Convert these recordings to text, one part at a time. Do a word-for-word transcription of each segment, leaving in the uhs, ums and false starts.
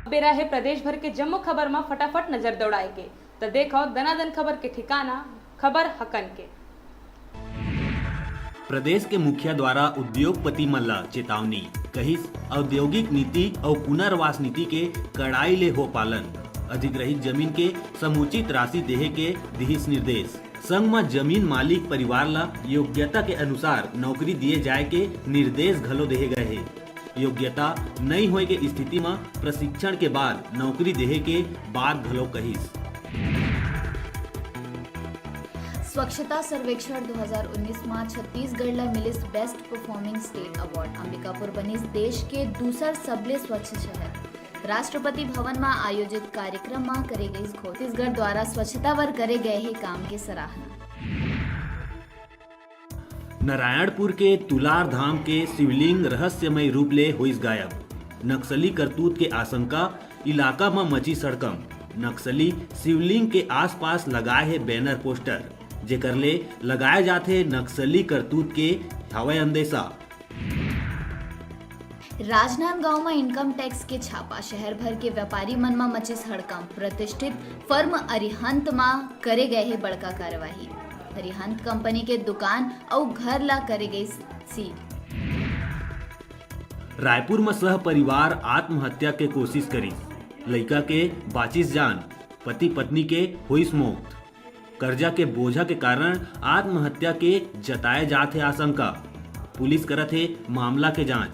बेरा हे प्रदेश भर के जम्मो खबर म फटाफट नजर दौड़ाए के। त देखव दनादन खबर के ठिकाना, खबर हकन के। प्रदेश के मुखिया द्वारा उद्योगपति मन ला चेतावनी, कहिस औद्योगिक नीति अउ पुनर्वास नीति के कड़ाई ले हो पालन, अधिग्रहित जमीन के समुचित राशि देहे के दिहिस निर्देश। संग म जमीन मालिक परिवार ला योग्यता के अनुसार नौकरी दिए जाए के निर्देश घलो देहे गए हे। योग्यता नई होए के स्थिति म प्रशिक्षण के बाद नौकरी देहे के बात घलो कहिस। स्वच्छता सर्वेक्षण दो हज़ार उन्नीस म छत्तीसगढ़ ला मिलिस Best Performing State Award। Ambikapur बनिस देश के दूसर सबले स्वच्छ शहर। राष्ट्रपति भवन म आयोजित कार्यक्रम म करे गइस घोषणा। छत्तीसगढ़ द्वारा स्वच्छता बर करे गए हे काम के सराहना। नारायणपुर के तुलार धाम के शिवलिंग रहस्यमय रूप ले होइस गायब। नक्सली करतूत के आशंका, इलाका म मचिस हड़कंप। नक्सली शिवलिंग के आसपास लगाए हे बैनर पोस्टर, जेकर ले लगाए जाथे नक्सली करतूत के हवय अंदेशा। राजनांदगांव म इनकम टैक्स के छापा, शहर भर के व्यापारी मन म मचिस हड़कंप। प्रतिष्ठित फर्म अरिहंत म करे गए हे बड़का कार्यवाही। अरिहंत कंपनी के दुकान अउ घर ला करे गइस सील। रायपुर म सह परिवार आत्महत्या के कोशिश करिस, लइका के बाचिस जान, पति पत्नी के होइस मौत। कर्जा के बोझा के कारण आत्महत्या के जताए जात हे आशंका। पुलिस करत हे मामला के जांच।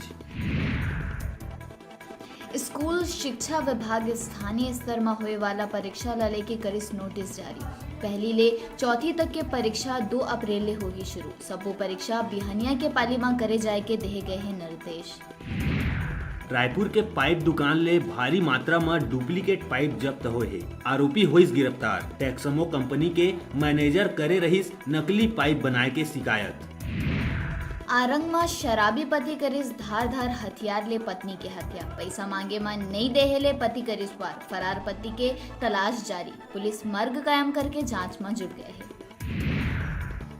स्कूल शिक्षा विभाग स्थानीय स्तर म होए वाला परीक्षा ला लेके करिस नोटिस जारी। पहली ले चौथी तक के परीक्षा दो अप्रैल ले होही शुरू। सब्बो परीक्षा बिहनिया के पाली म करे जाए के देहे गए हे निर्देश। रायपुर के पाइप दुकान ले भारी मात्रा म डुप्लीकेट पाइप जब्त होए हे। आरोपी होइस गिरफ्तार। टैक्समो कंपनी के मैनेजर करे रहिस नकली पाइप बनाए के शिकायत। आरंग म शराबी पति करिस धारदार हथियार ले पत्नी के हत्या। पइसा मांगे म नइ देहे ले पति करिस वार। फरार पति के तलाश जारी। पुलिस मर्ग कायम करके जांच म जुट गए हे।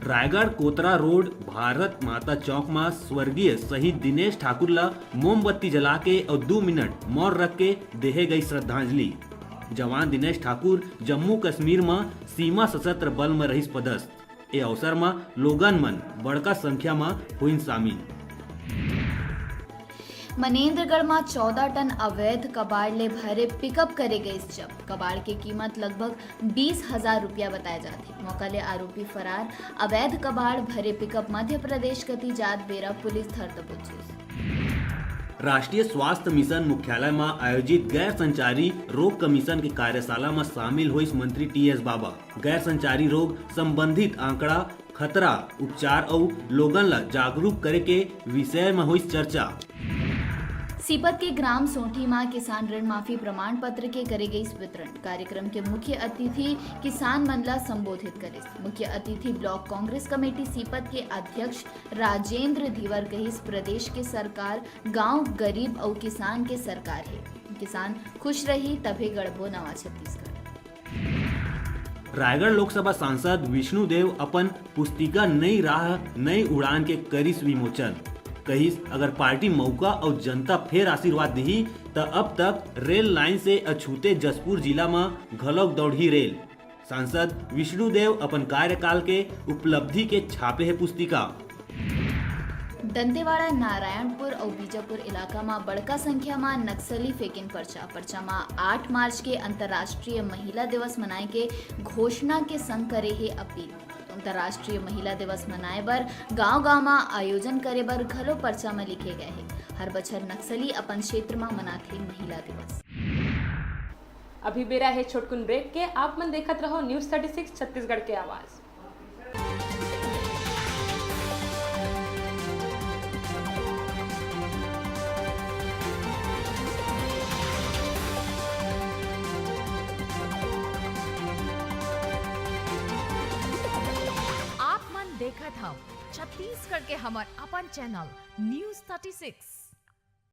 रायगढ़ कोतरा रोड भारत माता चौक म स्वर्गीय शहीद दिनेश ठाकुर ल मोमबत्ती जला के अउ दू मिनट मौन रख के देहे गई श्रद्धांजलि। जवान दिनेश ठाकुर जम्मू कश्मीर म सीमा सशस्त्र बल म रहिस पदस्थ। ए अवसर म लोगन मन बड़का संख्या म होइन शामिल। मनेंद्रगढ़ म चौदह टन अवैध कबाड़ ले भरे पिकअप करे गइस जब्त। कबाड़ के कीमत लगभग बीस हजार रुपया बताए जाथे। मौका ले आरोपी फरार। अवैध कबाड़ भरे पिकअप मध्य प्रदेश कति जात बेरा पुलिस धर दबोचिस। राष्ट्रीय स्वास्थ्य मिशन मुख्यालय म आयोजित गैर संचारी रोग कमीशन के कार्यशाला म शामिल होइस मंत्री टीएस बाबा। गैर संचारी रोग संबंधित आंकड़ा, खतरा, उपचार अउ लोगन ल जागरूक करे के विषय म होइस चर्चा। सीपत के ग्राम सोंठी म किसान ऋण माफी प्रमाण पत्र के करे गइस वितरण। कार्यक्रम के मुख्य अतिथि किसान मन ल संबोधित करिस। मुख्य अतिथि ब्लॉक कांग्रेस कमेटी सीपत के अध्यक्ष राजेंद्र धीवर कहिस, प्रदेश के सरकार गांव, गरीब अउ किसान के सरकार हे। किसान खुश रही, तभे गढ़बो नवा छत्तीसगढ़। रायगढ़ लोकसभा सांसद विष्णु देव अपन पुस्तिका नई राह नई उड़ान के करिस विमोचन। कहिस, अगर पार्टी मौका अउ जनता फेर आशीर्वाद दिही, त अब तक रेल लाइन से अछूते जशपुर जिला म घलोक दौड़ही रेल। सांसद विष्णु देव अपन कार्यकाल के उपलब्धि के छापे हे पुस्तिका। दंतेवाड़ा, नारायणपुर अउ बीजापुर इलाका म बड़का संख्या म नक्सली फेंकिन पर्चा। पर्चा म आठ मार्च के अंतर्राष्ट्रीय महिला दिवस मनाए के घोषणा के संग करे हे अपील। अंतर्राष्ट्रीय महिला दिवस मनाए बर गांव-गांव म आयोजन करे बर घलो पर्चा म लिखे गए हे। हर बछर नक्सली अपन क्षेत्र म मनाथे महिला दिवस। अभी बेरा हे छोटकुन ब्रेक के, आप मन देखत रहो न्यूज़ थर्टी सिक्स छत्तीसगढ़ के आवाज़। आप मन देखत हव छत्तीसगढ़ के हमर अपन चैनल न्यूज़ थर्टी सिक्स।